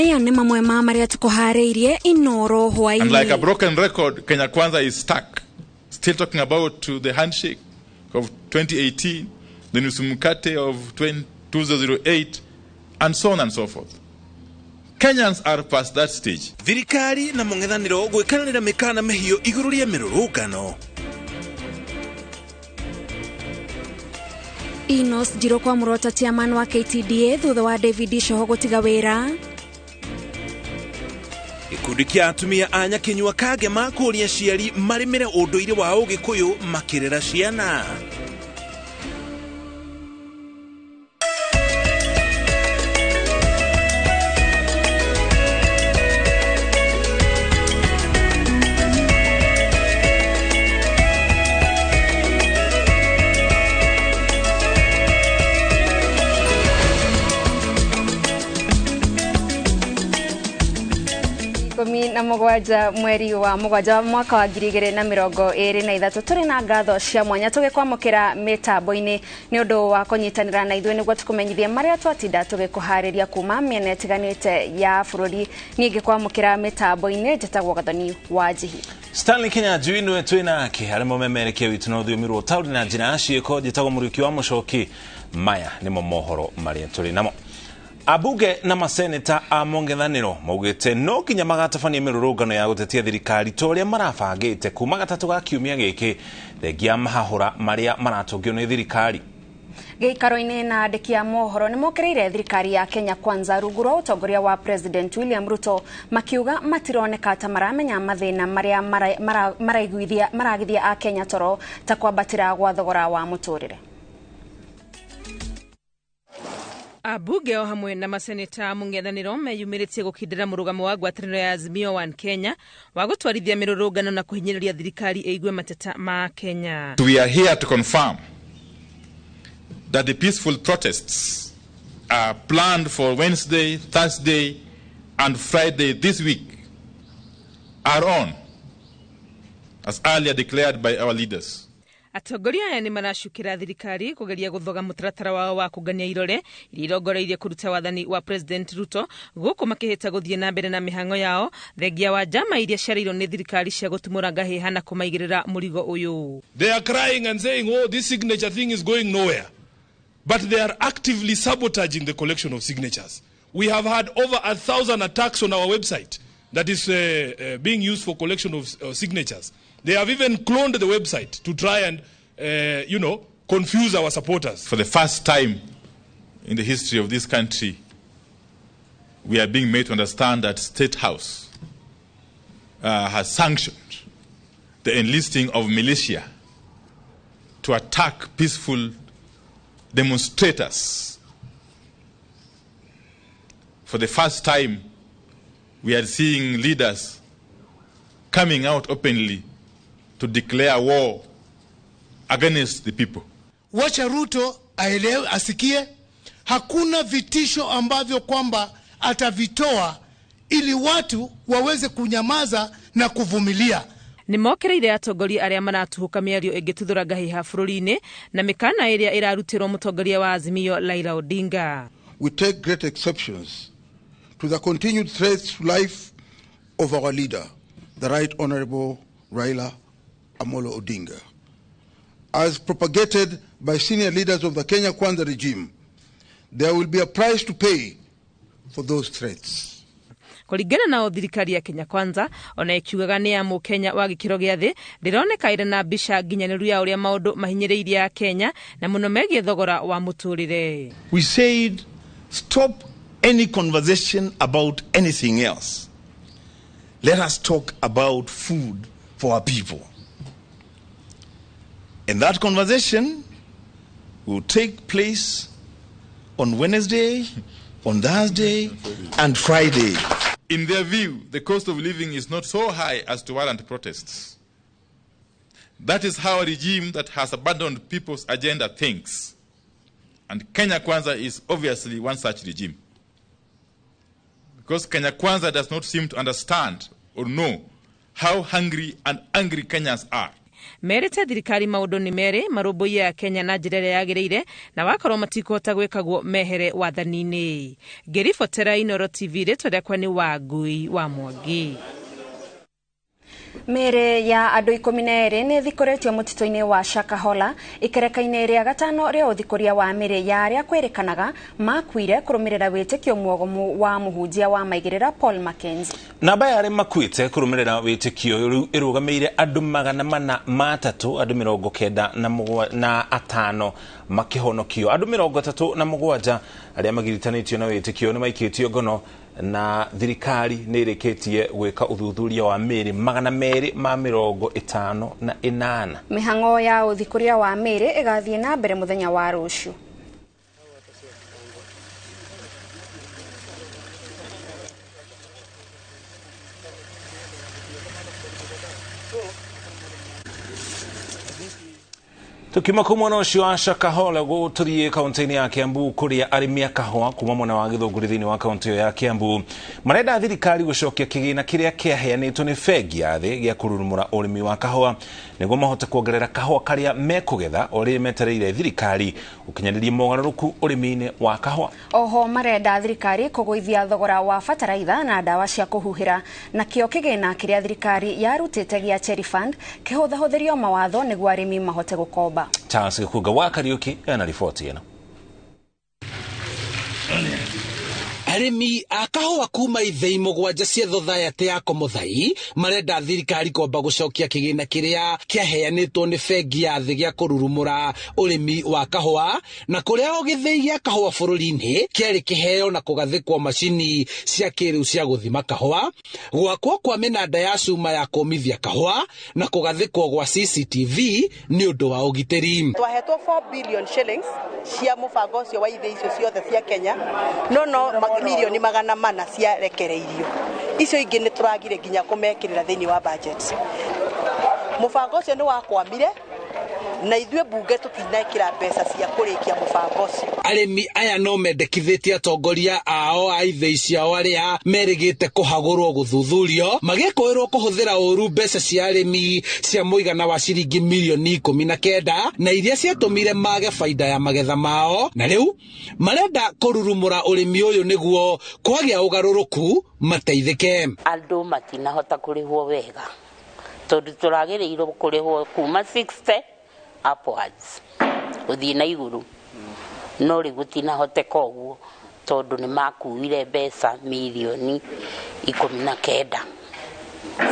Maya nĩ mamwe ma marĩa tũkũharĩirie Inoro hwaĩ-inĩ. And like a broken record, Kenya Kwanza is stuck, still talking about the handshake of 2018, the Nusu Mkate of 2008, and so on and so forth. Kenyans are past that stage. Thirikari na mũng'ethanĩro gwĩkanĩra mĩkana mĩhiũ igũrũ rĩa mĩrũrũngano. Enos Njiro kwa mũrota chairman wa KTDA thutha wa David Shoho gũtiga wĩra. Gĩkundi kĩa atumia a Nyakinyua Kangema kũũria aciari marĩmĩre ũndũire wa Ũgĩkũyũ makĩrera ciana. Na mũgwanja mweri wa mũgwanja mwaka wa 2023 tũrĩ na ngatho cia mwanya tũgĩkwamũkĩra mĩtambo-inĩ nĩ ũndũ wa kũnyitanĩra na ithuĩ nĩguo tũkũmenyithie marĩa twatinda tũgĩkũharĩria kuma mĩena ĩtiganĩte ya bũrũri. Niĩ ngĩkwamũkĩra mĩtambo-inĩ njĩtagwo Gathoni wa Njihi. Stanley Kinyanjui nĩwe twĩ nake arĩa mũmemerekia witũ na rũthiomi rwa ũtaũri na njĩra ya ciĩko. Njĩtagwo Mũriũki wa Mũcoki. Maya nĩmo mohoro marĩa tũrĩ namo. Abunge na maseneta a mũng'ethanĩro maugĩte no nginya magatabania mĩrũrũngano ya gũtetia thirikari ta ũrĩa marabangĩte kuma gatatũ ga kiumia gĩkĩ thengia mahahũra marĩa maratũngio nĩ thirikari. Gĩikaro-inĩ na andĩki a mohoro nĩ mokĩrĩire thirikari ya Kenya Kwanza rungu rwa ũtongoria wa President William Ruto makiuga matironeka ta maramenya mathĩna marĩa maragithia a Kenya toro ta kwambatĩra gwa thogora wa mũtũrĩre. Abunge o hamwe na maseneta mũng'ethanĩro meyumĩrĩtie gũkindĩra mũrũgamo wa ngwatanĩro ya Azimio One Kenya wa gũtwarithia mĩrũrũngano na kũhinyĩrĩria thirikari ĩigue mateta ma Kenya. We are here to confirm that the peaceful protests are planned for Wednesday, Thursday and Friday this week are on, as earlier declared by our leaders. Atongoria aya nĩ maracukĩra thirikari kũgeria gũthoga mũtaratara wao wa kũngania irore iria irongoreirie kũruta wathani wa President Ruto gũkũ makĩhĩta gũthiĩ na mbere na mĩhang'o yao thengia wa njama iria ciarĩirwo nĩ thirikari cia gũtumũra ngahĩha na kũmaigĩrĩra mũrigo ũyũ. They are crying and saying, oh, this signature thing is going nowhere. But they are actively sabotaging the collection of signatures. We have had over 1,000 attacks on our website that is being used for collection of signatures. They have even cloned the website to try and, confuse our supporters. For the first time in the history of this country, we are being made to understand that State House has sanctioned the enlisting of militia to attack peaceful demonstrators. For the first time, we are seeing leaders coming out openly to declare war against the people. Wacha Ruto aelewe, asikie. Hakuna vitisho ambavyo kwamba atavitoa ili watu waweze kunyamaza na kuvumilia. Nĩ mokĩrĩire atongoria arĩa maratuhũka mĩario ĩngĩtuthũra ngahĩha bũrũri-inĩ na mĩkana ĩrĩa ĩrarutĩrwo mũtongoria wa Azimio Raila Odinga. We take great exceptions to the continued threats to life of our leader, the Right Honorable Raila Amolo Odinga, as propagated by senior leaders of the Kenya Kwanza regime. There will be a price to pay for those threats. Kũringana na thirikari ya Kenya Kwanza ona ĩkiugaga nĩ ya mũkenya wa gĩkĩro gĩa thĩ ndĩroneka ĩrĩ na mbica nginyanĩru ya ũrĩa maũndũ mahinyĩrĩirie a Kenya na mũno megiĩ thogora wa mũtũrĩre. We said stop any conversation about anything else. Let us talk about food for our people. And that conversation will take place on Wednesday, on Thursday, and Friday. In their view, the cost of living is not so high as to warrant protests. That is how a regime that has abandoned people's agenda thinks. And Kenya Kwanza is obviously one such regime. Because Kenya Kwanza does not seem to understand or know how hungry and angry Kenyans are. Merĩte thirikari maũndũ nĩ merĩ marũmbũiye ya Kenya na njĩra ĩrĩa yagĩrĩire, na wakorwo matikũhota gwĩkagwo mehere wathani-inĩ. Ngĩribotera Inooro TV, rĩtwa rĩakwa nĩ Wangui wa Mwangi. Mĩĩrĩ ya andũ 12 nĩ ĩthikũrĩtio mũtitũ-inĩ wa Shakahola ikereka-inĩ rĩa gatano rĩa ũthikũria wa mĩĩrĩ ya arĩa kwĩrĩkanaga makuire kũrũmĩrĩra wĩtĩkio mwogomu wa mũhunjia wa maigĩrĩra Paul Mackenzie. Namba ya arĩa makuĩte kũrũmĩrĩra wĩtĩkio rĩu ĩrũgamĩire andũ 403, andũ 95 makĩhonokio, andũ 37 arĩa magiritanĩtio na wĩtĩkio nĩ maikĩtio ngono, na thirikari nĩ ĩrĩkĩtie gwĩka ũthuthuria wa mĩĩrĩ 258. Mĩhang'o ya ũthikũria wa mĩĩrĩ ĩgathiĩ na mbere mũthenya wa rũciũ. Tukiuma kuu mwena ũcio wa Shakahola gũtũthiĩ kaunti-inĩ ya Kiambu kũrĩa arĩmi a kahũa kuma mwena wa Gĩthũngũri thĩinĩ wa kaunti ĩyo ya Kiambu marenda thirikari gũcokia kĩgĩna kĩrĩa kĩaheanĩtwo nĩ bengi ya thĩ gĩa kũrurumũra ũrĩmi wa kahũa nĩguo mahote kuongerera kahũa karĩa mekũgetha o rĩrĩ metereire thirikari gũkinyanĩria mogarũrũku ũrĩmi-inĩ wa kahũa. Oho marenda thirikari kũgũithia thogora wa bataraitha na ndawa cia kũhuhĩra, nakĩo kĩgĩna kĩrĩa thirikari yarutĩte gĩa Cherry Fund kĩhũthahũthĩrio mawatho nĩguo arĩmi mahote gũkomba. Charles Gĩkunga wa Kariuki ena riboti ĩno. Arĩmi a kahũa kuma ithĩi 7 cia thothaitĩ ya Komothai marenda thirikari kwamba gũcokia kĩgĩna kĩrĩa kĩaheanĩtwo nĩ bengi ya thĩ gĩa kũrurumũra ũrĩmi wa kahũa, na kũrĩa o gĩthĩi gĩa kahũa bũrũri-inĩ kĩarĩ kĩheo na kũgathĩkwo macini cia kĩrĩu cia gũthima kahũa, gwakwo kwa mĩnanda ya cuma ya kũmithia kahũa na kũgathĩkwo gwa CCTV nĩ ũndũ wa ũgitĩri. Twahetwo 4 billion shillings cia mũbango ũcio wa ithĩi icio ciothe cia Kenya, no milioni 400 ciarekereirio, icio ingĩ nĩ tũragire nginya kũmekĩrĩra thĩinĩ wa budget. Mũbango ũcio nĩ wakwamire na ithuĩ bunge tũtinekĩra mbeca cia kũrĩkia mũbango ũcio. Arĩmi aya no mendekithĩtie atongoria ao a ithĩi ciao arĩa merĩgĩte kũhagũrwo gũthuthurio magĩkũĩrwo kũhũthĩra ũru mbeca cia arĩmi cia mũigana wa ciringi milioni 19 na iria ciatũmire mage baida ya magetha mao, na rĩu marenda kũrurumũra ũrĩmi ũyũ nĩguo kwagĩa ũgarũrũku mateithĩke. Andũ matinahota kũrĩhwo wega tondũ tũragĩrĩirwo kũrĩhwo kuma 60 upwards gũthiĩ na igũrũ, no rĩu gũtinahoteka ũguo tondũ nĩ makuire mbeca milioni 19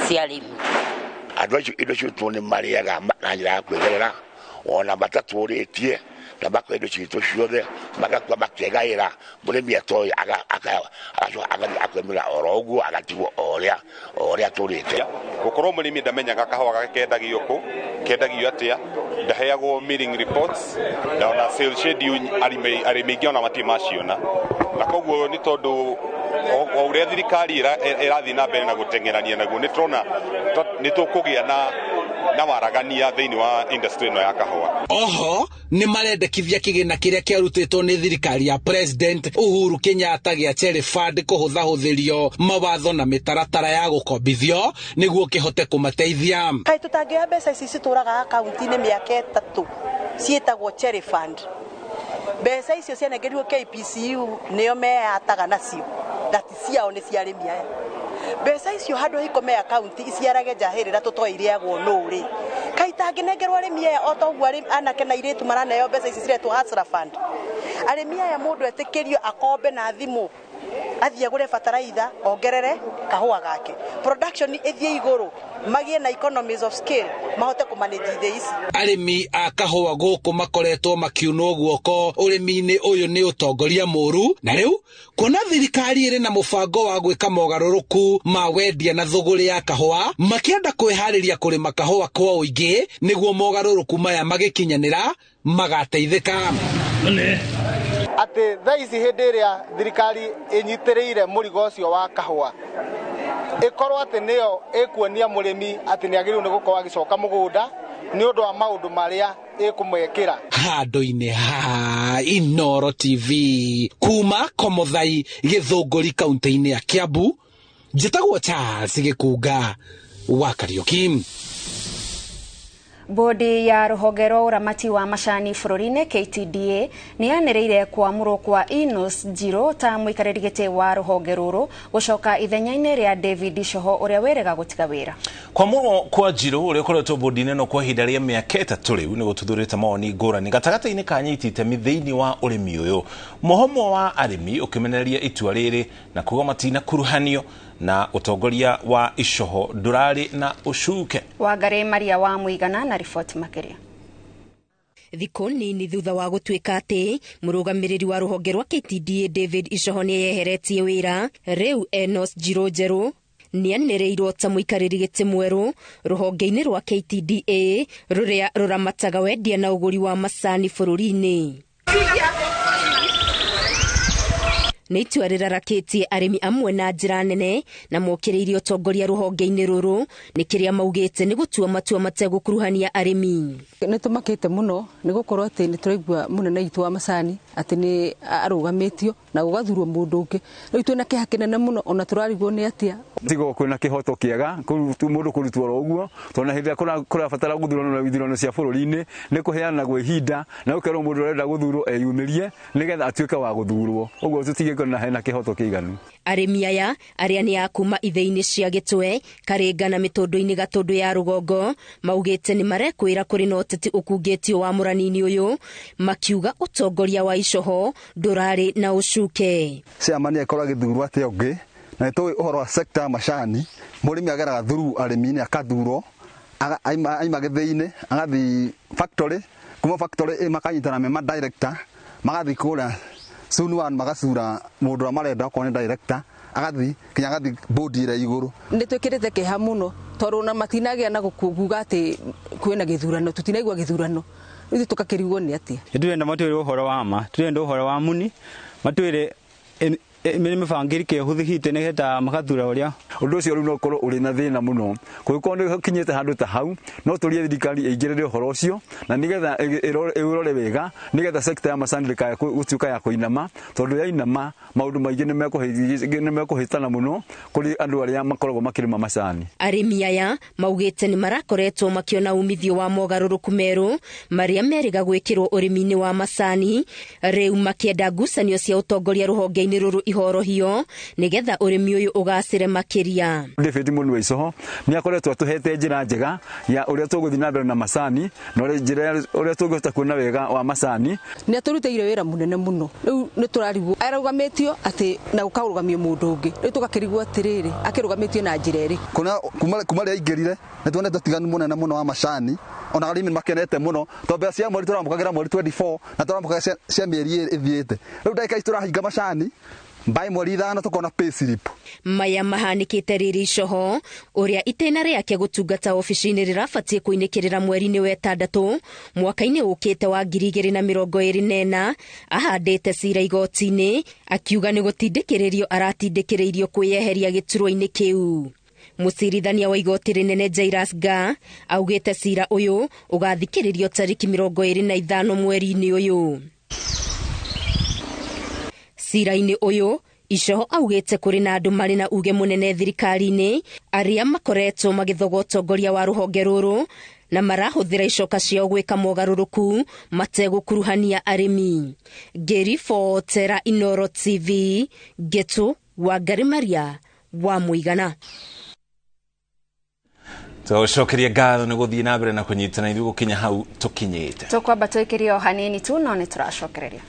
cia arĩmi. Andũ acio indo citũ nĩ marĩaga na njĩra ya kwĩgerera, ona matatũrĩtie na makoya indo citũ ciothe magakua makĩgaĩra mũrĩmi atoĩ agacoka akwĩmĩra oro ũguo agatigwo o ũrĩa atũrĩte. Gũkorwo mũrĩmi ndamenyaga kahũa gake kendagio kũ, kendagio atĩa, ndaheagwo milling reports na ona sales schedule arĩmi aingĩ ona matirĩ maciona, na koguo nĩ tondũ o ũrĩa thirikari ĩrathiĩ na mbere na gũteng'erania naguo nĩ tũrona nĩ tũkũgĩa na waragania thĩinĩ wa industry ĩno ya kahũa. Oho nĩ marendekithia kĩgĩna kĩrĩa kĩarutĩtwo nĩ thirikari ya President Uhuru Kenyatta gĩa Cherry Fund kũhũthahũthĩrio mawatho na mĩtaratara ya gũkombithio nĩguo kĩhote kũmateithia. Kaĩ tũtangĩoya mbeca ici citũraga akaunti-inĩ mĩaka 3 ciĩtagwo Cherry Fund. Mbeca icio cianengerirwo KPCU nĩo meyataga nacio, na ti ciao nĩ cia arĩmi aya. Mbeca icio handũ ikome akaunti iciarage njahĩrĩra tũtoĩ irĩagwo nũ rĩ, kaĩ itangĩnengerwo arĩmi aya o ta ũguo anake na airĩtu maraneo mbeca ici ciretwo Hustler Fund. Arĩmi aya mũndũ etĩkĩrio akombe na thimũ athiĩ agũre bataraitha ongerere kahũa gake, production ĩthiĩ igũrũ, magĩe na economies of scale mahote kũmanage ithĩi ici. Arĩmi a kahũa gũkũ makoretwo makiunwo guoko ũrĩmi-inĩ ũyũ nĩ ũtongoria mũru, na rĩu kuona thirikari ĩrĩ na mũbango wa gwĩka mogarũrũku ma wendia na thũgũrĩ ya kahũa, makĩenda kwĩharĩria kũrĩma kahũa kwa ũingĩ nĩguo mogarũrũku maya magĩkinyanĩra magateithĩka. Atĩ thaa ici hĩndĩ ĩrĩa thirikari ĩnyitĩrĩire mũrigo ũcio wa kahũa ĩkorwo atĩ nĩyo ĩkuonia mũrĩmi atĩ nĩ agĩrĩirwo nĩ gũkorwo agĩcoka mũgũnda nĩ ũndũ wa maũndũ marĩa ĩkũmwĩkĩra. Handũ-inĩ ha Inooro TV kuma Komothai Gĩthũngũri kaunti-inĩ ya Kiambu, njĩtagwo Charles Gĩkunga wa Kariuki. Bodi ya rũhonge rwa ũramati wa macani bũrũri-inĩ KTDA nĩ yanĩrĩire kwamũrwo kwa Enos Njirũ ta mũikarĩri gĩtĩ wa rũhonge rũrũ gũcoka ithenya-inĩ rĩa David Icoho ũrĩa wĩrĩga gũtiga wĩra. Kwamũrwo kwa Njirũ ũrĩa ũkoretwo bodi-inĩ ĩno kwa ihinda rĩa mĩaka 3 rĩu nĩ gũtuthũrĩte mawoni ngũrani gatagatĩ-inĩ ka anyiti itemi thĩinĩ wa ũrĩmi ũyũ. Mũhomo wa arĩmi ũkĩmenereria itua rĩrĩ na kuga matinakuruhanio na ũtongoria wa Icoho ndũrarĩ na ũcuke. Wangari Maria wa Mũigana na riboti makĩria. Thikũ nini thutha wa gũtuĩka atĩ mũrũgamĩrĩri wa rũhonge rwa KTDA David Icoho nĩeyeheretie wĩra, rĩu Enos Njirũ njerũ nĩanĩrĩirwo ta mũikarĩri gĩtĩ mwerũ rũhonge-inĩ rwa KTDA rũrĩa rũramataga wendia na ũgũri wa macani bũrũri-inĩ. Nĩ itua rĩrarakĩtie arĩmi amwe na njĩra nene na mokĩrĩirie ũtongoria rũhonge-inĩ rũrũ nĩ kĩrĩa maugĩte nĩ gũtua matua mategũkuruhania arĩmi. Nĩ tũmakĩte mũno nĩ gũkorwo atĩ nĩ tũraigua mũnene witũ wa macani atĩ nĩ arũgamĩtio na gũgathurwo mũndũ ũngĩ. Rĩu twĩna kĩeha kĩnene mũno ona tũrarigwo nĩ atĩa. Tigo kwĩna kĩhoto kĩega mũndũ kũrutwo oro ũguo tondũ na hĩndĩ ĩrĩa kũrabatara gũthurano na ithurano cia bũrũri-inĩ nĩ kũheanagwo ihinda na gũkerwo mũndũ ũrenda gũthurwo eyumĩrie nĩgetha atuĩke wa gũthurwo. Ũguo tũtige na hena kĩhoto kĩiganu. Arĩmi aya arĩa nĩ a kuma ithĩinĩ cia Gĩtwe, Karinga na mĩtũndũ-inĩ Gatũndũ ya rũgongo maugĩte nĩ marekwĩra kũrĩ na ũteti ũkungĩtio wa mũranini ũyũ, makiuga ũtongoria wa Icoho ndũrarĩ na ũcuke. Chairman akorwo agĩthurwo atĩa ũngĩ na nĩ tũĩ ũhoro wa sector ya macani mũrĩmi ageraga through arĩmi-inĩ akathurwo aima gĩthĩinĩ agathiĩ factory, kuma factory makanyitana me ma director magathiĩ kũrĩa Soon one magacura mũndũ ũrĩa marenda okorwo nĩ director agathi kinya agathi board ĩrĩa igũrũ. Nĩ twĩkĩrĩte kĩeha mũno tondũ ona matinagĩa na gũkuga atĩ kwĩna gĩthurano, tutinaigua gĩthurano ithuĩ tũgakĩrigwo nĩ atĩa. Nĩtũrenda matwĩre ũhoro wa ma, tũrenda ũhoro wa muni, matwĩre mĩbangĩrĩke ĩhũthĩkĩte nĩgetha magathura ũrĩa. Ũndũ ũcio rĩu no ũkorwo ũrĩ na thĩna mũno kũngĩkorwo nĩ ũkinyĩte handũ ta hau no tũrie thirikari ĩingĩrĩre ũhoro ũcio na nĩgetha ĩũrore wega nĩgetha sector ya macani ndĩkae gũtuĩka ya kũinama tondũ yainama maũndũ maingĩ nĩ mekũhĩtana mũno kũrĩ andũ arĩa makoragwo makĩrĩma macani. Arĩmi aya maugĩte nĩ marakoretwo makĩona umithio wa mogarũrũku merũ marĩa merĩga gwĩkĩrwo ũrĩmi-inĩ wa macani, rĩu makĩenda ngucanio cia ũtongoria rũhonge-inĩ rũrũ ihorohio nĩgetha ũrĩmi ũyũ ũgacĩre makĩria. David Mũnua Icoho nĩ akoretwo atũhete njĩra njega ya ũrĩa tũgũthiĩ na mbere na macani na njĩra ũrĩa tũngĩhota kuona wega wa macani. Nĩ atũrutĩire wĩra mũnene mũno, rĩu nĩ tũrarigwo arũgamĩtio atĩ na gũkarũgamio mũndũ ũngĩ, rĩu tũgakĩrigwo atĩrĩrĩ akĩrũgamĩtio na njĩra ĩrĩkũ. Kuma rĩrĩa aingĩrire nĩ tuonete ũtiganu mũnene mũno wa macani ona arĩmi makenete mũno tondũ mbeca cia mweri tũramũkagĩra mweri 24 na tũramũkagĩra cia mĩeri ĩthiĩte. Rĩu ndagĩka ici tũrahinga macani mbaĩ mweri 5 tukona pay slip. Maya mahanĩkĩte rĩrĩ Icoho ũrĩa itĩna rĩake gũtungata obici-inĩ rĩrabatiĩ kũinĩkĩrĩra mweri-inĩ wa 6 mwaka-inĩ ũkĩte wa 2024 ahandĩte cira igoti-inĩ akiuga nĩ gũtindĩkĩrĩrio aratindĩkĩrĩirio kwĩyeheria gĩturwa-inĩ kĩu. Mũcirithania wa igoti rĩnene Jairus Nga augĩte cira ũyũ ũgathikĩrĩrio tarĩki 25 mweri-inĩ ũyũ. Cira-inĩ ũyũ Icoho augĩte kũrĩ na andũ marĩ na uge mũnene thirikari-inĩ arĩa makoretwo magĩthoga ũtongoria wa rũhonge rũrũ na marahũthĩra icoka ciao gwĩka mogarũrũku mategũkuruhania arĩmi. Ngĩribotera Inooro TV, Ngetu Wangari Maria wa Mũigana. Tũcokerie ngatho nĩ gũthiĩ na mbere na kũnyitana ithuĩ gũkinya hau tũkinyĩte. Tũkwamba tũikĩrie o hanini tu no nĩ tũracokereria.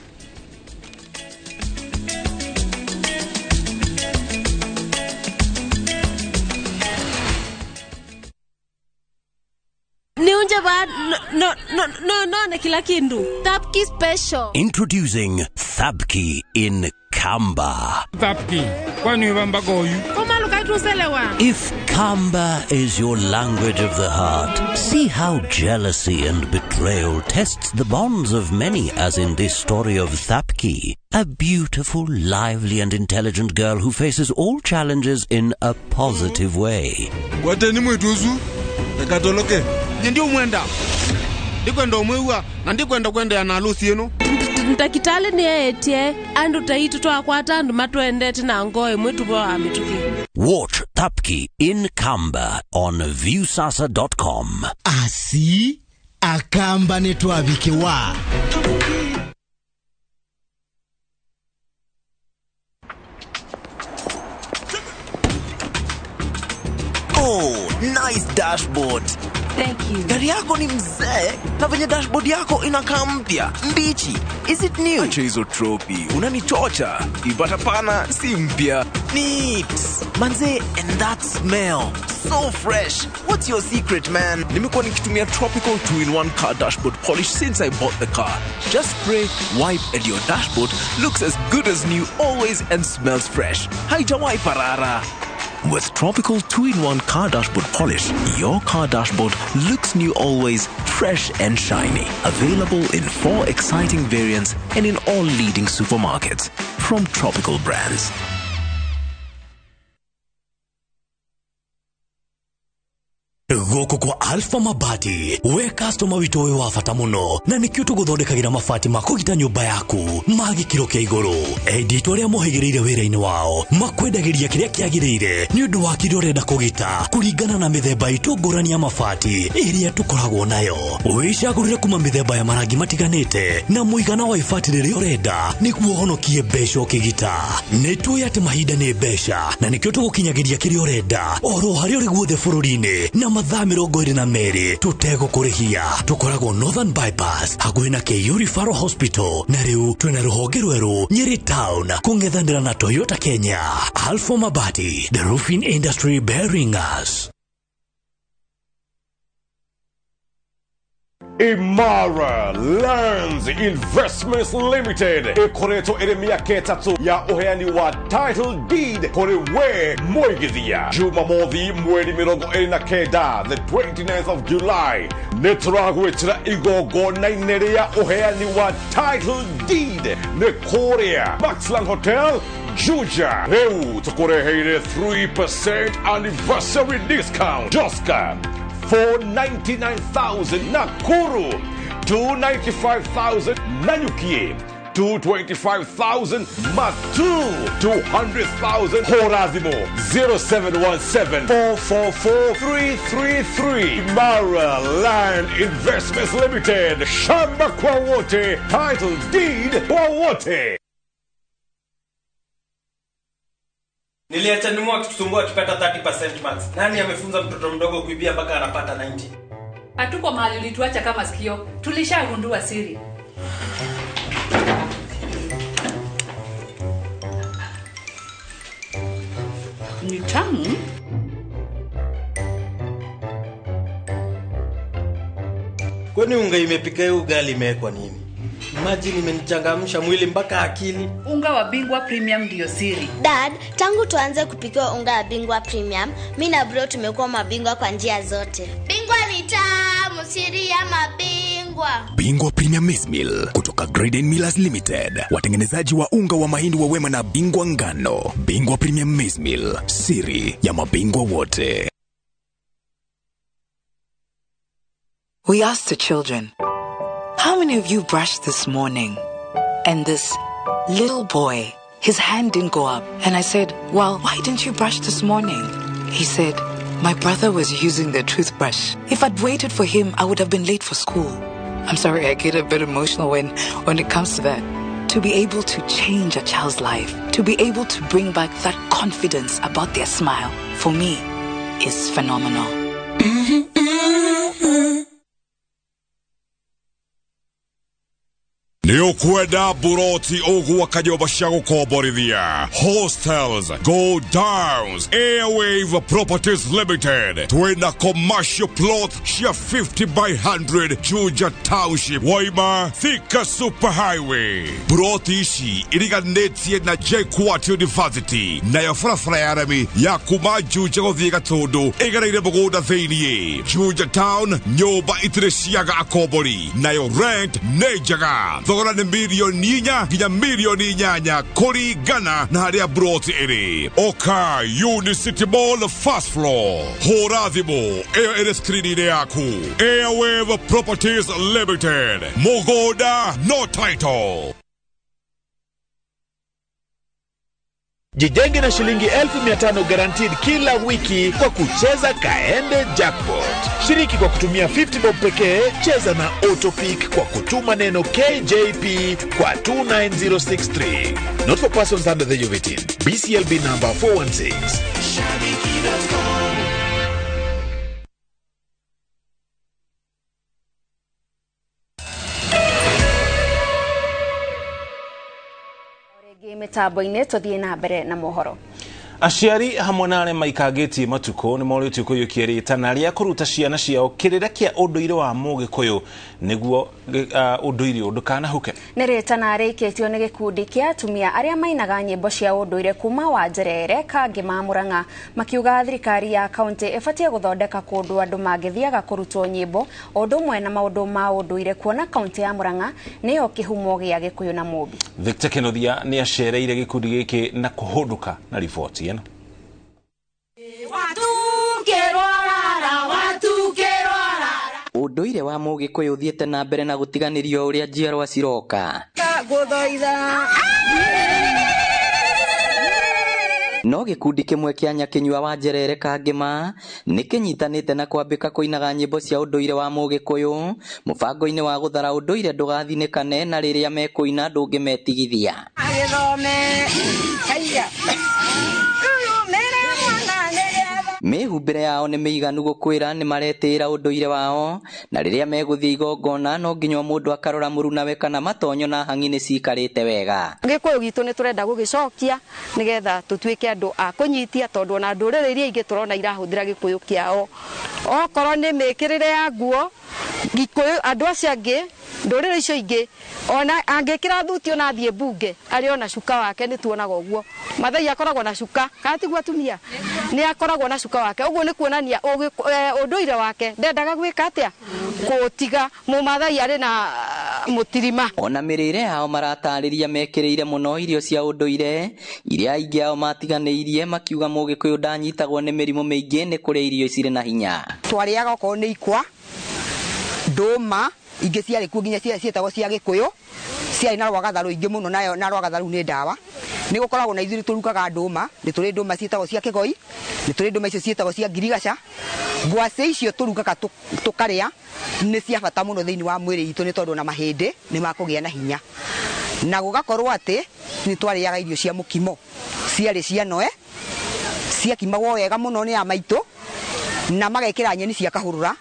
No kila kindu. Thapki special. Introducing Thapki in Kamba. Thapki, kwani wambagoyu? If Kamba is your language of the heart, see how jealousy and betrayal tests the bonds of many, as in this story of Thapki, a beautiful, lively and intelligent girl who faces all challenges in a positive way. Ndio ndikwenda umwiwa na ndikwenda kwenda na harusi ino ndakitale ni etie andu taitu twakwata andu matwendete na ngoe mwitu bwa mituki. Watch Thapki in Kamba on viewsasa.com. Asi Akamba nĩ twavikiwa. Oh, nice dashboard. Thank you. Gari yako ni mzee na venye dashboard yako inakaa mpya, mbichi. Is it new? Acha hizo tropi, unanichocha. Ipata pana si mpya. Neat. Manze, and that smell. So fresh. What's your secret, man? Nimekuwa nikitumia Tropical 2-in-1 car dashboard polish since I bought the car. Just spray, wipe and your dashboard looks as good as new always and smells fresh. Haijawahi parara. With Tropical 2-in-1 car dashboard polish, your car dashboard looks new always, fresh and shiny. Available in 4 exciting variants and in all leading supermarkets. From Tropical Brands. Gũkũ kwa Alpha Mabati we customer witũ wĩ wa bata mũno na nĩkĩo tũgũthondekagĩra mabati ma kũgita nyũmba yaku ma gĩkĩro kĩa igũrũ. Endia itũ arĩa mohĩgĩrĩire wĩra-inĩ wao makwendagĩria kĩrĩa kĩagĩrĩire nĩ ũndũ wa kĩrĩa ũrenda kũgita kũringana na mĩthemba itũ ngũrani ya mabati ĩrĩa tũkoragwo nayo. Wĩcagũrĩre kuma mĩthemba ya marangi matiganĩte na mũigana wa ibati rĩrĩa ũrenda nĩguo ũhonokie mbeca ũkĩgita. Nĩ tũĩ atĩ mahinda nĩ mbeca na nĩkĩo tũgũkinyagĩria kĩrĩa ũrenda oro harĩa ũrĩ guothe bũrũri-inĩ na mathaa 22 tũtegũkũrĩhia. Tũkoragwo Northern Bypass hakuhĩ na KU Referral Hospital na rĩu twĩna rũhonge rwerũ Nyeri Town kũng'ethanĩra na Toyota Kenya. Alpha Mabati, the roofing industry bearing us. Imara Lands Investments Limited ikoretwo ĩrĩ mĩaka ĩtatũ ya ũheani wa title deed kũrĩ we mũigithia. Jumamothi mweri 29, the 29th of July, nĩ tũragwĩtĩra igongona-inĩ rĩa ũheani wa title deed nĩ kũrĩa Maxland Hotel, Juja. Rĩu tũkũreheire 3% anniversary discount. Joska 499,000, Nakuru 295,000, Nanyuki 225,000, Matu 200,000, Horathimo 0717 444 333. Mara Land Investments Limited, shamba kwa wote, title deed kwa wote. Niliacha nimu akitusumbua akipata 30% max. Nani amefunza mtoto mdogo kuibia mpaka anapata 90? Hatuko mahali ulituacha kama sikio. Tulishagundua siri. Ni tamu. Kwani unga imepika hiyo ugali imewekwa nini? Imagine imenichangamsha mwili mpaka akili. Unga wa Bingwa Premium ndio siri. Dad, tangu tuanze kupikiwa unga wa Bingwa Premium, mimi na bro tumekuwa mabingwa kwa njia zote. Bingwa ni tamu, siri ya mabingwa. Bingwa Premium Maize Meal kutoka Graden Millers Limited, watengenezaji wa unga wa mahindi wa Wema na Bingwa Ngano. Bingwa Premium Maize Meal, siri ya mabingwa wote. We asked the children, how many of you brushed this morning? And this little boy, his hand didn't go up. And I said, well, why didn't you brush this morning? He said, my brother was using the toothbrush. If I'd waited for him, I would have been late for school. I'm sorry, I get a bit emotional when it comes to that. To be able to change a child's life, to be able to bring back that confidence about their smile, for me, is phenomenal. Nĩ ũkwenda buroti ũgwaka nyũmba cia gũkomborithia, hostels, go downs, Airwave Properties Limited twĩna commercial plot cia 50 by 100 Juja Township, Waima, Thika Superhighway. Buroti ici iriganĩtie na JKUAT University, nayo barabara ya rami ya kuma Juja gũthiĩ Gatũndũ ĩgereire mũgũnda thĩiniĩ. Juja Town, nyũmba itirĩ ciaga akombori, nayo rent nĩ njega. Thogora nĩ milioni 4 nginya milioni 8 kũringana na harĩa broti ĩrĩ. Oka Unicity Mall first floor. Hũra thimũ ĩyo ĩrĩ screen-inĩ yaku. Airwave Properties Limited. Mũgũnda no title. Jijenge na shilingi 1500 guaranteed kila wiki kwa kucheza Kaende Jackpot. Shiriki kwa kutumia 50 bob pekee, cheza na Autopick kwa kutuma neno KJP kwa 29063. Not for persons under the age of 18. BCLB number 416. Shabiki.com. Mĩtambo-inĩ tũthiĩ na mbere na mohoro. Aciari hamwe na arĩa maikangĩtie matukũ nĩ morĩtio kũiyũkia rĩtana rĩa kũruta ciana ciao kĩrĩra kĩa ũndũire wa Mũgĩkũyũ nĩguo ũndũire ũyũ ndũkanahuke. Nĩ rĩtana rĩikĩtio nĩ gĩkundi kĩa atumia arĩa mainaga nyĩmbo cia ũndũire kuma Wanjerere Kangĩ ma Murang'a, makiuga thirikari ya kaunti ĩbatiĩ gũthondeka kũndũ andũ mangĩthiaga kũrutwo nyĩmbo o ũndũ ũmwe na maũndũ ma ũndũire, kuona kaunti ya Murang'a nĩyo kĩhumo gĩa Gĩkũyũ na Mũmbi. Victor Kenothia nĩ acereire gĩkundi gĩkĩ na kũhũndũka na riboti ĩno. Ũndũire wa Mũgĩkũyũ ũthiĩte na mbere na gũtiganĩrio ũrĩa njiarwa ciroka. No gĩkundi kĩmwe kĩa Nyakinyua wa Njerere Kangĩma nĩ kĩnyitanĩte na kwambĩka kũinaga nyĩmbo cia ũndũire wa Mũgĩkũyũ mũbango-inĩ wa gũthara ũndũire ndũgathinĩkane, na rĩrĩa mekũina ndũngĩmetigithia. Mĩhumbĩre yao nĩ mĩiganu gũkwĩra nĩ maretĩĩra ũndũire wao, na rĩrĩa megũthiĩ igongona no nginya mũndũ akarora mũrunawe kana matonyo na hang'i nĩ ciikarĩte wega. Gĩkũyũ gitũ nĩ tũrenda gũgĩcokia nĩgetha tũtuĩke andũ a kũnyitia, tondũ ona ndũrĩrĩ iria ingĩ tũrona irahũthĩra gĩkũyũ kĩao. Okorwo nĩ mĩkĩrĩre ya nguo, Gĩkũyũ andũ acio angĩ ndũrĩrĩ icio ingĩ ona angĩkĩra thuti ona athiĩ mbunge arĩ ona cuka wake, nĩ tuonaga ũguo. Mathai akoragwo na cuka, kana tiguo atumia? Nĩ akoragwo na cuka wake, ũguo nĩ kuonania ũndũire wake ndendaga gwĩka atĩa, kũũtiga. Mũmathai arĩ na mũtirima. Ona mĩrĩre yao maratarĩria mekĩrĩire mũno irio cia ũndũire iria aingĩ ao matiganĩirie, makiuga Mũgĩkũyũ ndanyitagwo nĩ mĩrimũ mĩingĩ nĩ kũrĩa irio cirĩ na hinya. Twarĩaga okorwo nĩ ikwa, ndũma, ingĩ ciarĩ kuo nginya cietagwo cia Gĩkũyũ, ciarĩ na rwagatha rũingĩ mũno, nayo na rwagatha rũu nĩ ndawa. Nĩ gũkoragwo na ithuĩ tũrugaga ndũma, nĩ tũrĩ ndũma ciĩtagwo cia kĩgoi, nĩ tũrĩ ndũma icio ciĩtagwo cia ngirigaca. Ngwacĩ icio tũrugaga tũkarĩa nĩ cia bata mũno thĩinĩ wa mwĩrĩ itũ, nĩ tondũ na mahĩndĩ nĩ makũgĩa na hinya. Na gũgakorwo atĩ nĩ twarĩaga irio cia mũkimo, ciarĩ cia noe, ciakimagwo wega mũno nĩ a maitũ, na magekĩra nyeni cia kahũrũra,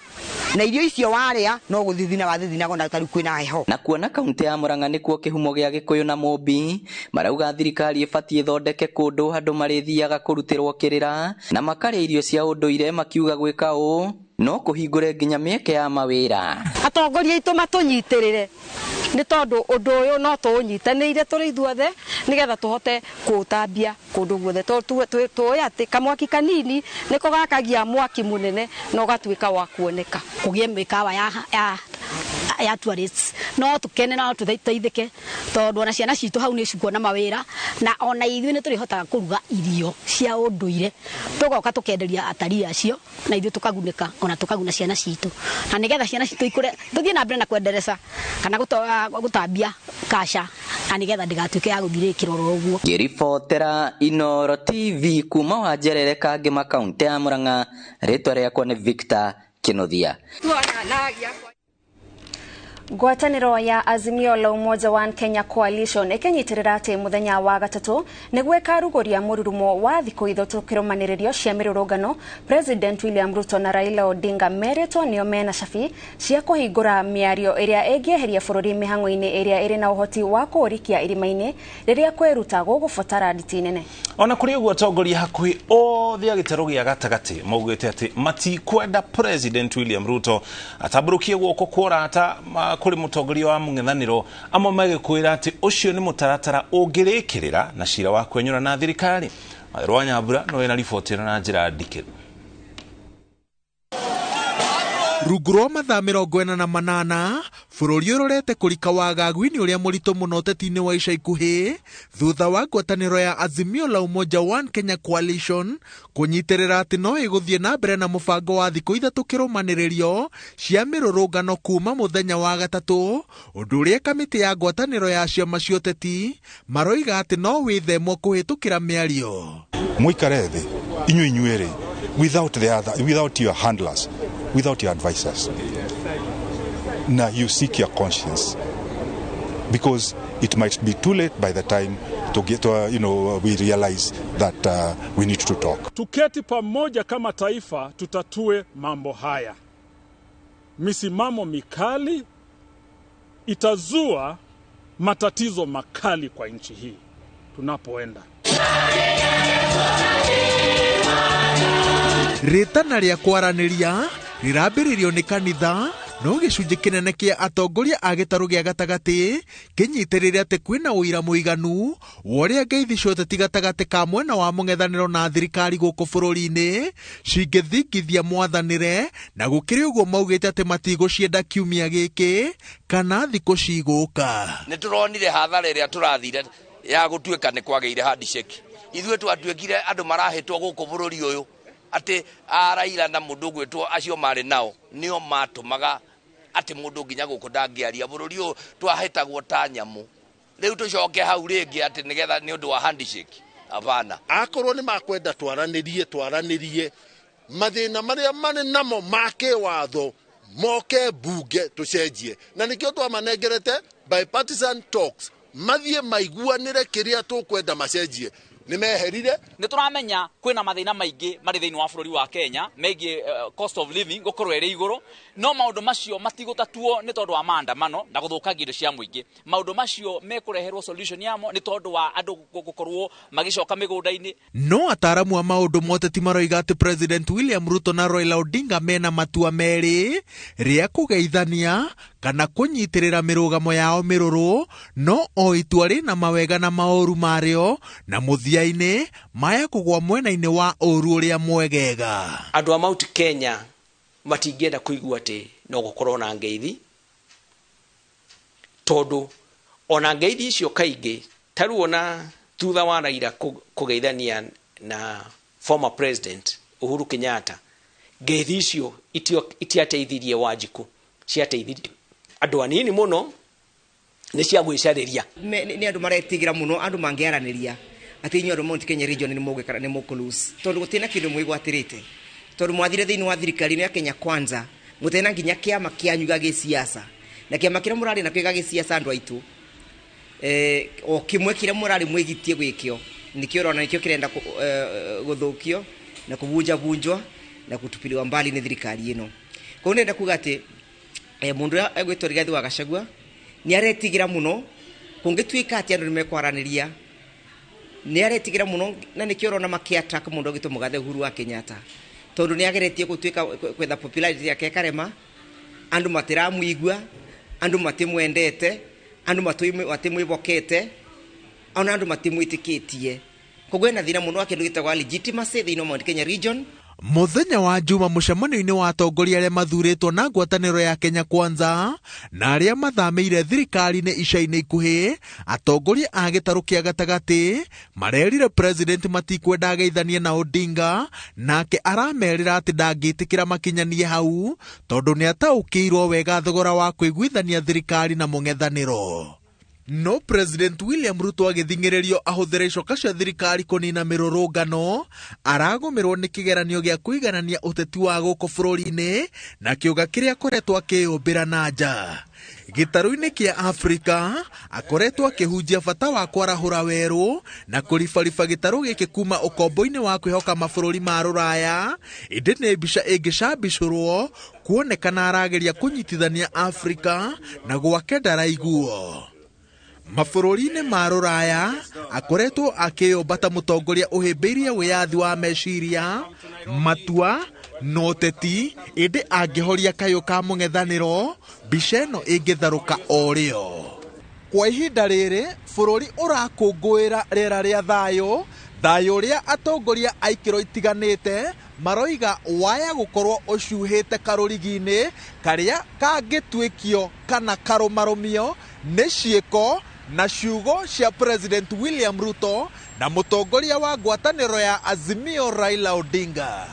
na irio icio warĩa no gũthithina wathithinago na tarĩu kwĩna heho. Na kuona kaunti ya Murang'a nĩkuo kĩhumo gĩa Gĩkũyũ na Mũmbi, marauga thirikari ĩbatiĩ ĩthondeke kũndũ andũ marĩthiaga kũrutĩrwo kĩrĩra na makarĩa irio cia ũndũire, makiuga gwĩka ũũ no kũhingũre nginya mĩeke ya mawĩra. Atongoria aitũ matũnyitĩrĩre, nĩ tondũ ũndũ ũyũ no tũũnyitanĩire tũrĩ ithuothe nĩgetha tũhote kũũtambia kũndũ guothe, tondũ tũĩ atĩ kamwaki kanini nĩko gakagia mwaki mũnene na ũgatuĩka wa kuoneka. Kũgĩe mĩkawa ya tourists no tũkene no tũteithĩke, tondũ ona ciana citũ hau nĩ cikuona mawĩra, na ona ithuĩ nĩ tũrĩhotaga kũruga irio cia ũndũire, tũgoka tũkenderia atarii acio na ithuĩ tũkagunĩka, ona tũkaguna ciana citũ, na nĩgetha ciana citũ ikũre tũthiĩ na mbere na kwendereza kana gũtambia kasha, na nĩgetha ndĩgatuĩke ya gũthirĩkĩrwo oro ũguo. Ngĩribotera Inooro TV kuma Wanjerere Kangĩma, kaunti ya Murang'a, rĩtwa rĩakwa nĩ Victor Kinothia. Ngwatanĩro ya Azimio la Umoja One Kenya Coalition ĩkĩnyitĩrĩra atĩ mũthenya wa gatatũ nĩguo ĩkarugũria mũrurumo wa thikũ ithatũ kĩrũmanĩrĩrio cia mĩrũrũngano, President William Ruto na Raila Odinga merĩtwo nĩo mena cabi cia kũhingũra mĩario ĩrĩa ĩngĩeheria bũrũri mĩhang'o-inĩ ĩrĩa ĩrĩ na ũhoti wa kũũrikia irima-inĩ rĩrĩa kwĩruta gũgũbatara nditi nene. Ona kũrĩ ũguo, atongoria hakuhĩ othe a gĩtarũ gĩa gatagatĩ maugĩte atĩ matikwenda President William Ruto atambũrũkie guoko kwa ũrata kũrĩ mũtongoria wa mũng'ethanĩro, amwe magĩkwĩra atĩ ũcio nĩ mũtaratara ũngĩrĩkĩrĩra na cira wa kwenyũra na thirikari. Rwa Nyambura no ĩna riboti ĩno na njĩra ndikĩru. Rungu rwa mathaa 48 bũrũri ũrorete kũrika wagagu-inĩ ũrĩa mũritũ mũno ũteti-inĩ wa ica ikuhĩ thutha wa ngwatanĩro ya Azimio la Umoja One Kenya Coalition kũnyitĩrĩra atĩ no ĩgũthiĩ na mbere na mũbango wa thikũ 3 kĩrũmanĩrĩrio cia mĩrũrũngano kuma mũthenya wa gatatũ, ũndũ ũrĩa kamĩtĩ ya ngwatanĩro ya ciama cia ũteti maroiga atĩ no wĩthemwo kũhĩtũkĩra mĩario. Mũikare thĩ inyuĩ inyuerĩ without the other, without your handlers, without your advisors. Now you seek your conscience, because it might be too late by the time to get, we realize that we need to talk. Tuketi pamoja kama taifa, tutatue mambo haya. Misimamo mikali itazua matatizo makali kwa nchi hii tunapoenda. Rĩtana rĩa kwaranĩria rĩrambĩrĩrio nĩ kanitha no gĩcunjĩ kĩnene kĩa atongoria a gĩtarũ gĩa gatagatĩ kĩnyitĩrĩre atĩ kwĩna ũira mũiganu wa ũrĩa ngeithi cia ũteti gatagatĩ ka mwena wa mũng'ethanĩro na thirikari gũkũ bũrũri-inĩ cingĩthingithia mwathanĩre, na gũkĩrĩ ũguo maugĩte atĩ matigũcienda kiumia gĩkĩ kana thikũ cigũka. Nĩ tũronire hathara ĩrĩa tũrathire ya gũtuĩka nĩ kwagĩire handshake. Ithuĩ twatuĩkire andũ marahĩtwo gũkũ bũrũri ũyũ atĩ Raila na mũndũ ũgwĩtwo acio marĩ nao nĩo matũmaga atĩ mũndũ nginya gũkũ ndangĩaria. Bũrũri ũyũ twahĩtagwo ta nyamũ. Rĩu tũcoke hau rĩngĩ atĩ nĩgetha nĩ ũndũ wa handshake? Hapana. Akorwo nĩ makwenda twaranĩrie mathĩna marĩa marĩ namo ma kĩwatho moke bunge tũcenjie, na nĩkĩo twamanengerete bipartisan talks mathiĩ maiguanĩre kĩrĩa tũkwenda macenjie. Nimeherire. Nĩ tũramenya kwĩna mathĩna maingĩ marĩ thĩinĩ wa bũrũri wa Kenya megiĩ cost of living gũkorwo ĩrĩ igũrũ, no maũndũ macio matigũtatuo nĩ tondũ wa maandamano na gũthũkangia indo cia mũingĩ. Maũndũ macio mekũreherwo solution yamo nĩ tondũ wa andũ gũkorwo magĩcoka mĩgũnda-inĩ. No ataaramu a maũndũ ma ũteti maroiga atĩ President William Ruto na Raila Odinga mena matua merĩ, rĩa kũgeithania kana kũnyitĩrĩra mĩrũgamo yao mĩrũrũ, no o itua rĩna mawega na maũru marĩo, na mũthia-inĩ maya kũgwa mwena-inĩ wa ũru ũrĩa mwegega. Andũ a Mount Kenya matingĩenda kũigua atĩ no gũkorwo na ngeithi, tondũ ona ngeithi icio kaingĩ ta rĩu ona thutha wa Raila kũgeithania na former president Uhuru Kenyatta, ngeithi icio itiateithirie Wanjikũ, ciateithirie andũ anini mũno, nĩ cia gwĩcarĩria. Nĩ andũ maretigĩra mũno andũ mangĩaranĩria atĩ inyuĩ andũ Mount Kenya region nĩ mũgĩkara nĩ mũkũlose, tondũ gũtirĩ na kĩndũ mwĩgwatĩrĩte, tondũ mwathire thĩinĩ wa thirikari ya Kenya Kwanza mũtena nginya kĩama kĩanyu gĩa gĩsiasa, na kĩama kĩrĩa mũrarĩ nakĩo gĩa gĩsiasa andũ aitũ o kĩmwe kĩrĩa mũrarĩ mwĩgitie gwĩkĩo nĩkĩo ũrona nĩkĩo kĩrenda gũthũkio na kũvunjavunjwa na kũtupiliwa mbali nĩ thirikari ĩno. Koguo nĩndenda kuga atĩ mũndũ ũrĩa egwĩtwo Rigathĩ wa Gachagua nĩ aretigĩra mũno kũngĩtuĩka atĩ andũ nĩmekwaranĩria, nĩ aretigĩra mũno, na nĩkĩo ũrona makĩ-attack mũndũ ũgĩtwo Mũgathe Uhuru wa Kenyatta, tondũ nĩ ageretie gũtuĩka kwetha popularity yake ĩkarema, andũ matiramũigua, andũ matimwendete, andũ matimwĩhokete, ona andũ matimwĩtĩkĩtie. Koguo ena thĩna mũno wa kĩndũ gĩtagwo legitimacy thĩinĩ wa Mount Kenya region. Mũthenya wa Juma mũcemanio-inĩ wa atongoria arĩa mathurĩtwo na ngwatanĩro ya Kenya Kwanza na arĩa mathamĩire thirikari-inĩ ica-inĩ ikuhĩ, atongoria a gĩtarũ kĩa gatagatĩ marerire president matikwenda ageithanie na Odinga, nake aramerĩra atĩ ndangĩtĩkĩra makinyanie hau tondũ nĩataũkĩirwo wega thogora wa kũiguithania thirikari na mũng'ethanĩro. No President William Ruto agĩthing'ĩrĩrio ahũthĩre icoka cia thirikari kũnina mĩrũrũngano, aragũmĩrwo nĩ kĩgeranio gĩa kũiganania ũteti wa gũkũ bũrũri-inĩ na kĩũga kĩrĩa akoretwo akĩyũmbĩra na nja. Gĩtarũ-inĩ kĩa Afrika akoretwo akĩhunjia bata wa kwarahũra werũ na kũribariba gĩtarũ gĩkĩ kuma ũkombo-inĩ wa kwĩhoka mabũrũri ma rũraya, ĩndĩ nĩ mbica ĩngĩcambicũrwo kuonekana arageria kũnyitithania Afrika na gwake ndaraiguo. Mabũrũri-inĩ ma rũraya akoretwo akĩyũmba ta mũtongoria ũhĩmbĩirie wĩyathi wa meciria, matua na ũteti, ĩndĩ angĩhoria kayũ ka mũng'ethanĩro mbica ĩno ĩngĩtharũka o rĩo. Kwa ihinda rĩrĩ bũrũri ũrakũngũĩra rĩera rĩa thayũ Thayũ ũrĩa atongoria a ikĩro itiganĩte maroiga waya gũkorwo ũcuhĩte karũrigi-inĩ karĩa kangĩtuĩkio kana karũmarũmio nĩ ciĩko na ciugo cia President William Ruto na mũtongoria wa ngwatanĩro ya Azimio Raila Odinga.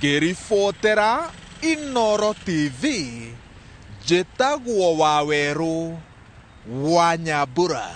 Ngĩribotera Inooro TV, njĩtagwo Wawerũ wa Nyambura.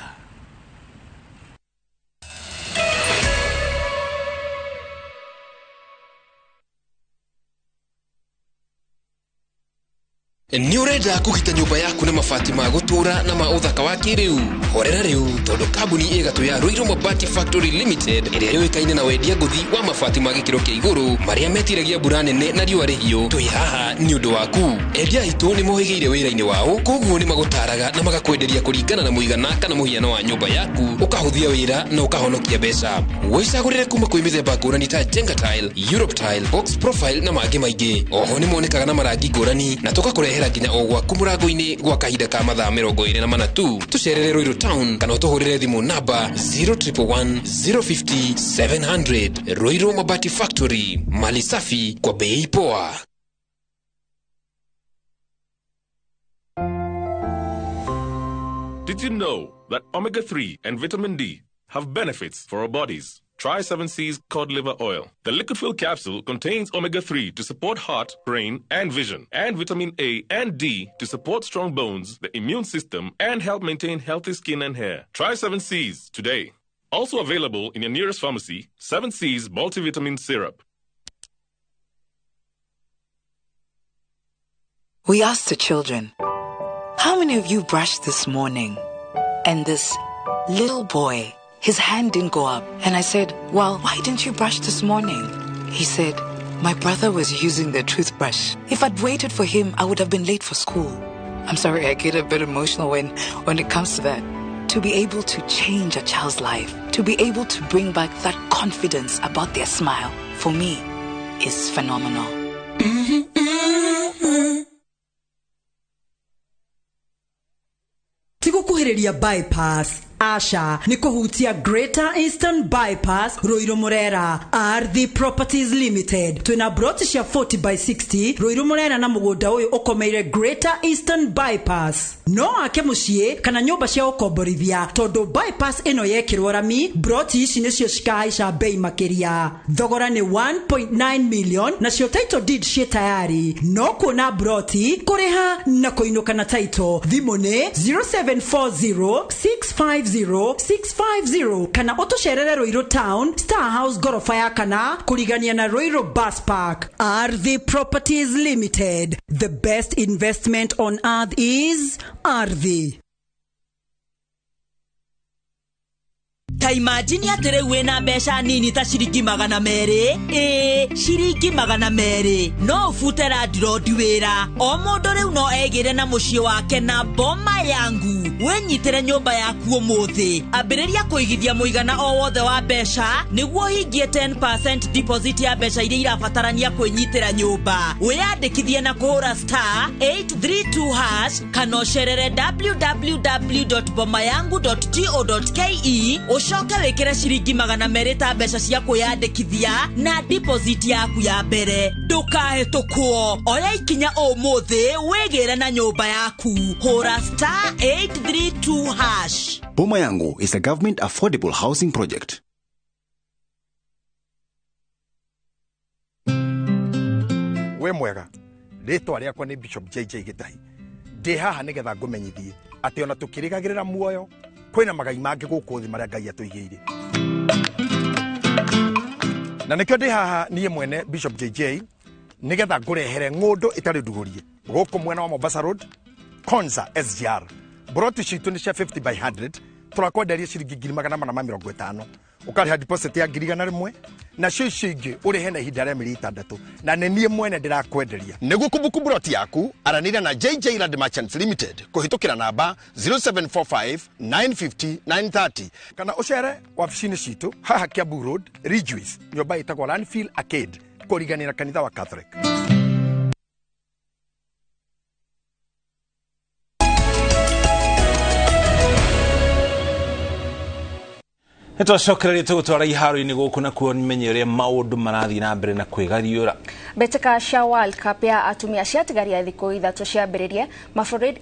Nĩ ũrenda kũgita nyũmba yaku na mabati ma gũtũũra na ma ũthaka wa kĩrĩu? Horera rĩu, tondũ kambuni ĩgatũ ya Ruiru Mabati Factory Limited ĩrĩa yũĩkaine na wendia ngũthi wa mabati ma gĩkĩro kĩa igũrũ marĩa metiragia mbura nene na riũa rĩhiũ, twĩ haha nĩ ũndũ waku. Endia aitũ nĩ mohĩgĩire wĩra-inĩ wao, koguo nĩ magũtaraga na magakwenderia kũringana na mũigana kana mũhiano wa nyũmba yaku, ũkahũthia wĩra na ũkahonokia mbeca. Wĩcagũrĩre kuma kwĩ mĩthemba ngũrani ta Jenga Tile, Europe Tile, Box Profile na mangĩ maingĩ. Oho nĩ monekaga na marangi ngũrani na tũgakũrehera nginya o gwaku mũrango-inĩ gwa kahinda ka mathaa 24 tu. Tũcerere Ruiru Town kana ũtũhũrĩre thimũ namba 0111 050 700. Ruiru Mabati Factory, mali safi kwa bei poa. Did you know that omega-3 and vitamin D have benefits for our bodies? Try 7C's cod liver oil. The liquid fill capsule contains omega-3 to support heart, brain, and vision, and vitamin A and D to support strong bones, the immune system, and help maintain healthy skin and hair. Try 7C's today. Also available in your nearest pharmacy, 7C's multivitamin syrup. We asked the children, how many of you brushed this morning? And this little boy, his hand didn't go up. And I said, well, why didn't you brush this morning? He said, my brother was using the toothbrush. If I'd waited for him, I would have been late for school. I'm sorry, I get a bit emotional when it comes to that. To be able to change a child's life, to be able to bring back that confidence about their smile, for me, is phenomenal. Tigukuhĩrĩria bypass Asha nĩ kũhutia Greater Eastern Bypass Ruiru Murera. Ardhi Properties Limited twĩna broti cia 40 by 60 Ruiru Murera na mũgũnda ũyũ ũkomeire Greater Eastern Bypass. No ake mũciĩ kana nyũmba cia ũkomborithia tondũ bypass ĩno yekĩrwo rami broti ici nĩcio cikahaica bei makĩria. Thogora nĩ 1.9 million nacio title deed ciĩ tayari. No kuona broti kũrĩha na kũinũka na title. Thimũ nĩ 0740 650 650 kana ũtũcerere Ruiru Town Star House gorofa ya kana kũrigania na Ruiru Bus Park. Ardhi Properties Limited, the best investment on earth is Ardhi. Ta imagine atĩ rĩu wĩna mbeca nini ta ciringi 200, ĩĩ ciringi 200, no ũbute landlord wĩra. O mũndũ rĩu no egĩre na mũciĩ wake na Boma Yangu. Wĩnyitĩre nyũmba yaku ũmũthĩ. Ambĩrĩria kũigithia mũigana o wothe wa mbeca nĩguo ũhingie 10% deposit ya mbeca iria irabatarania kwĩnyitĩra nyũmba. Wĩyandĩkithie na kũhũra star 832 hash kana ũcerere www.bomayangu.go.ke ucoke wikire ciringi 200 ta mbeca cia kwiyandikithia na deposit yaku ya mbere. Ndukahĩtũkwo, oya ikinya ũmũthĩ wĩgĩre na nyũmba yaku. Hũra star 832 hash. Boma Yangu is a government affordable housing project. We mwega, rĩtwa rĩakwa nĩ Bishop JJ Gĩtahi. Ndĩ haha nĩgetha ngũmenyithie atĩ ona tũkĩrĩgagĩrĩra muoyo kwĩna magai mangĩ gũkũ thĩ marĩa Ngai atũigĩire. Na nĩkĩo ndĩ haha niĩ mwene Bishop JJ nĩgetha ngũrehere ng'ũndũ ĩtarĩ ndugũrie gũkũ mwena wa Mombasa Road, Konza SGR. Broti citũ nĩ cia 50 by 100, tũrakwenderia ciringi 450,000. Ũkarĩha deposit ya 100,000 nacio icio ingĩ ũrĩhe na ihinda rĩa mĩeri 6, na nĩ niĩ mwene ndĩrakwenderia. Nĩguo kũbuku broti yaku aranĩria na JJ Land Merchants Limited kũhĩtũkĩra namba 0745 950 930 kana ũcere wabici-inĩ citũ haha Kiambu Road, Ridgeways, nyũmba ĩtagwo Landfill Arcade kũrigania na kanitha wa Catholic. Nĩtwacokereria tũgũtwara iharo-inĩ gũkũ na kuo menye ũrĩa maũndũ marathiĩ na mbere na kwĩgariũra. Mbĩtĩka cia World Cup ya atumia ciatigaria thikũ 3 ciambĩrĩrie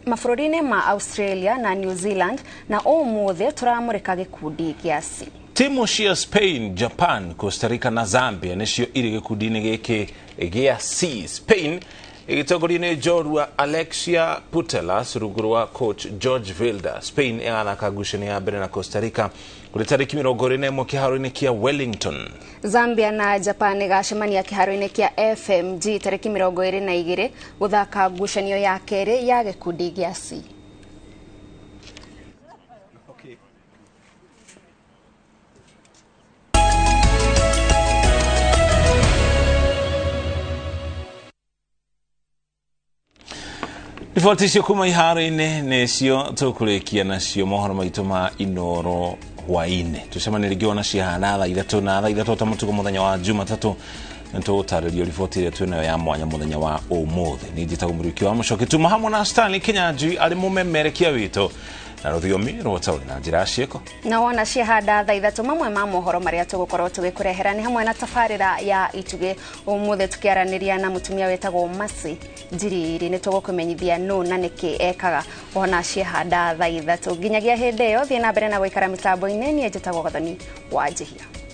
mabũrũri-inĩ ma Australia na New Zealand, na ũmũthĩ tũramũrĩka gĩkundi gĩa C. Timu cia Spain, Japan, Costa Rica na Zambia nĩcio irĩ gĩkundi-inĩ gĩkĩ gĩa C. Spain ĩgĩtongorio nĩ njorua Alexia Putellas rungu rwa coach George Vilda. Spain ĩgathaka ngucanio ya mbere na Costa Rica kũrĩ tarĩki 21 kĩharo-inĩ kĩa Wellington. Zambia na Japan ĩgacemania kĩharo-inĩ kĩa FMG tarĩki 22 gũthaka ngucanio ya kerĩ ya gĩkundi gĩa C. Riboti icio kuma iharo-inĩ nĩcio tũkũrĩkia nacio mohoro maitũ ma Inoro hwaĩ-inĩ. Tũcemanie rĩngĩ ona cihana thaa 3 na thaa 3 ta mũtugo mũthenya wa Jumatatũ nĩtũgũtarĩrio riboti ĩrĩa twĩnayo ya mwanya mũthenya wa ũmũthĩ. Niĩ njĩtagwo Mũriũki wa Mũcoki, tuma hamwe na Stanley Kinyanjui arĩ mũmemerekia witũ na rũthiomi rwa ũtaũri na njĩra ya ciĩko. Na wona ciahanda thaa 3 mamwe ma mohoro marĩa tũgũkorwo tũgĩkũrehera nĩ hamwe na tabarĩra ya Itugĩ ũmũthĩ tũkĩaranĩria na mũtumia wĩtagwo Mercy Njiriri. Nĩ tũgũkũmenyithia nũ na nĩkĩ ekaga wona ciahanda thaa 3. Nginyagia hĩndĩ ĩyo thiĩ na mbere na gũikara mĩtambo-inĩ. Niĩ njĩtagwo Gathoni wa Njihia.